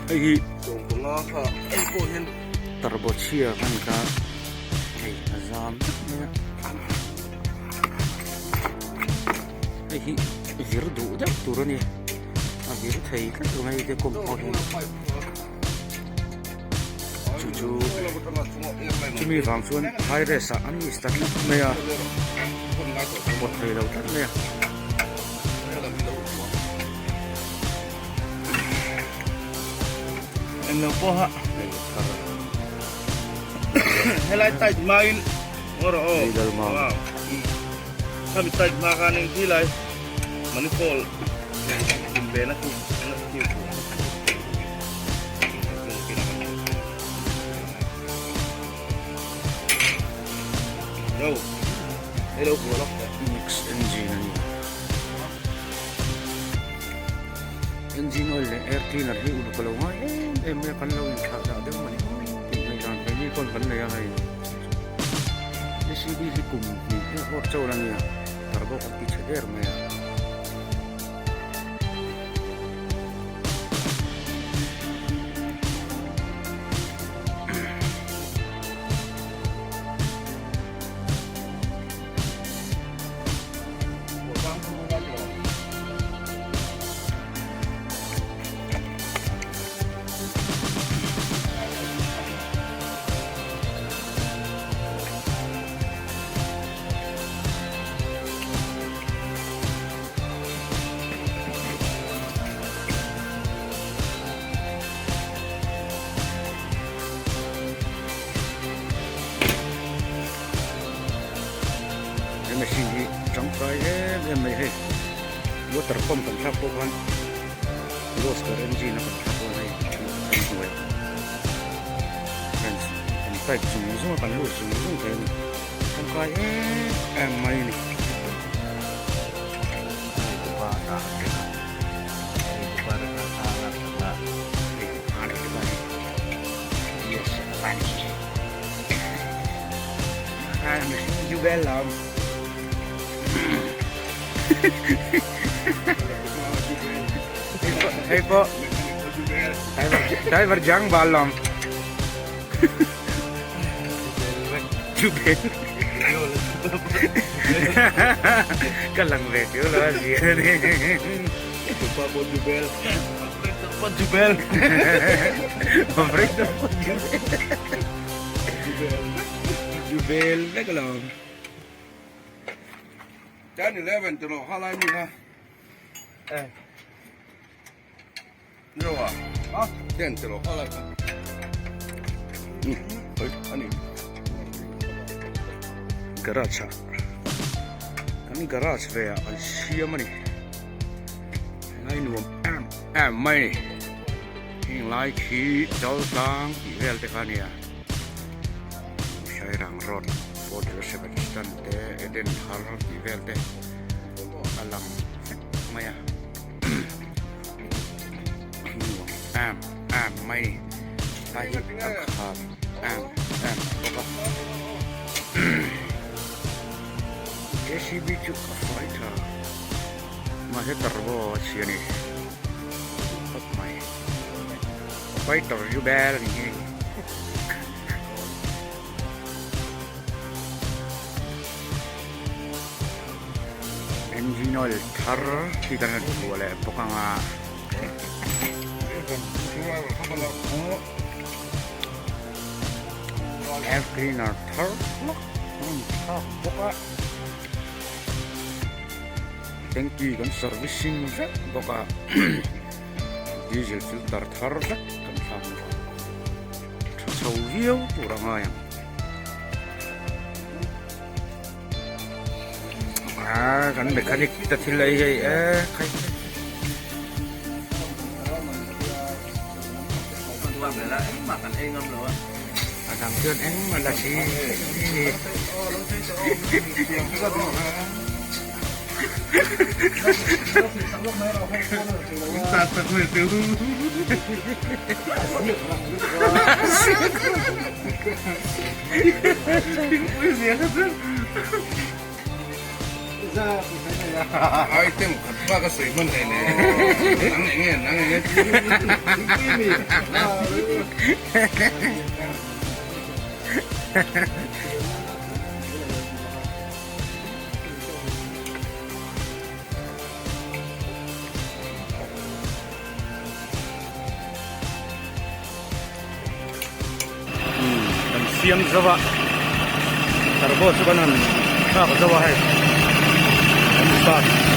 Hei hi Turbo chhia kha ni kha hei a zam vek mai a hei hi vir duh deuh tur a ni a vir thei tlat lo mai te kawng pawh hi chu chu chumi vang chuan high race ah an ni ta tlat mai a pawt thei lo tlat mai a. Englo pawha helai tight hmain ngaw rawh aw khami tight hma khan eng thi lai manifold kum ve na chu na chu Yo, hello Mix engine a ni. Engine oil leh air cleaner hi uluk a lo ngai em em mai a, kan lo inthlah dah deuh a ni tih ngaih dan keini pawn kan nei a hei. JCB hi kum hnih heuh awr chawl a nia, tar bawk an ti chhe der mai a. He machine hi tangkai em em mai hei water pump kan thlak pawh khan loster engine a kan thlak dawn hei kan hnuai friends kan type zung zung a kan lut zung zung thei a ni tangkai em em mai a ni. Hei pawh driver jang bal lawm Jubel ka lang ve tiu lo a zia a ni Tupa pawh Jubel Jubel Operator pawh Jubel Jubel vek alawm. 10 11 te lo halai mi kha. Eh. Niro a. Ha? 10 te lo halai kha. Hmm. Oi, ani. Garage a. Kan garage ve ah kan siam ani. Ngai nuam em em mai ni. Heng lai khi dal tlang tih vel te kha ania. Sairang road Port Elizabeth stand te Eden thar tih vel te a lang vek mai a nuam em em mai ni tlai hi a kham em em bawk a JCB chu a fai tha mahse turbo a chhia a ni khawp mai fighter chu bel a ni hi. Engine oil thar hi kan han hmu leh bawk ang a. Air cleaner thar hlak a rawn thlak bawk a. Tanky kan servicing vek bawk a. Diesel filter thar vek kan thlak bawk a. Tha chho viau tur a ngai ang. Ah kan mechanic te thil ei hei e khai. A dang chuan engmah la si ni. Item khat bak a sawi hman hlei nen. Nang enge nang enge. Kan siam zo a tarbaw chu kan han thlak zo a hei kan start.